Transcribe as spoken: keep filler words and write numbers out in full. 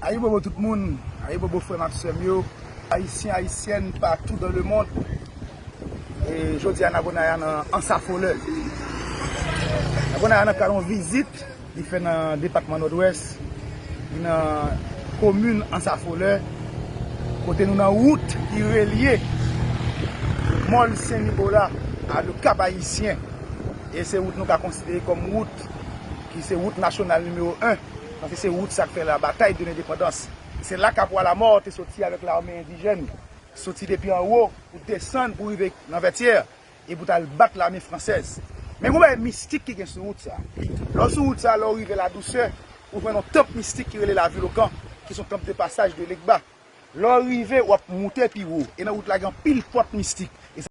Ayibobo tout moun, ayibobo frè m ak sè m yo, ayisyen, ayisyèn patou dans le monde. E jodi a n a Gonaya nan Ansafolè. N a Gonaya nan kad yon vizit li fè nan depatman Nòdwès, li nan komin Ansafolè, kote nou nan wout ki relye Mòl Sen Nikola a Le Cap Ayisyen. E se wout nou ka konsidere kòm wout ki se wout nasyonal nimewo en, paske se wout sa k fè la bataille de l'indépendance. Se la Capois la Mort te soti avèk lame endijèn, soti depi anwo pou desann pou rive nan Vètyè e pou t al bat lame fransèz. Men gon bagay mistik ki gen sou wout sa. Lè w sou wout sa, lè w rive La Douceur, ou jwenn yon tanp mistik ki rele Lavilokan, ki se yon tanp de pasaj de Legba. Lè w rive, w ap moute pi wo. E nan wout la gen anpil pòt mistik.